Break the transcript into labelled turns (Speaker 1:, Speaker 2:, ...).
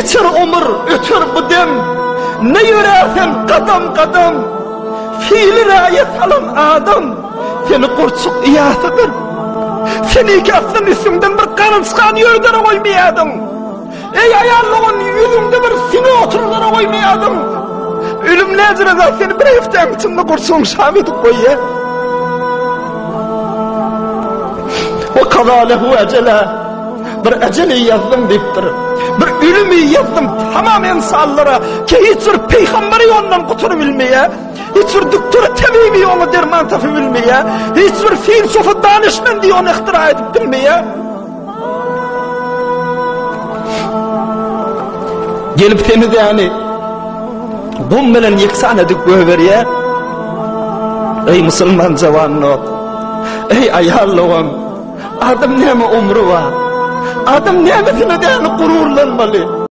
Speaker 1: Geçer omur, öter bu dem, Ne ýörär sen gadam-gadam, Fili raýa salan adam, Seni gurçuk iýasydyr. Sen iki aslan üstüňden bir garynçgany ýördere goýmaýardyň. Eý aýal dogan, ýüzüňde bir siňek oturlara goýmaýardyň. Ölüm näjüre zat seni bir hepdäň içinde gurçugyň şam edip goýýar. Wa kaza lehu ejela. Bir ejeli ýazdym diýipdir. Bir ölümi ýazdym tamam insanlara ki hiç bir peýgamberi ondan gutulyp bilmeýär. Hiç bir doktory tebibi oňa derman tapyp bilmeýär. Hiç bir filsofy danyşmendi ony ihtira edip bilmeýär. Gelip seni däni gum bilen ýeksan edip goýberýär. Eý musulman jawanlar, eý aýal dogan, adam näme umry bar? Adam nämesine däni gururlanmaly?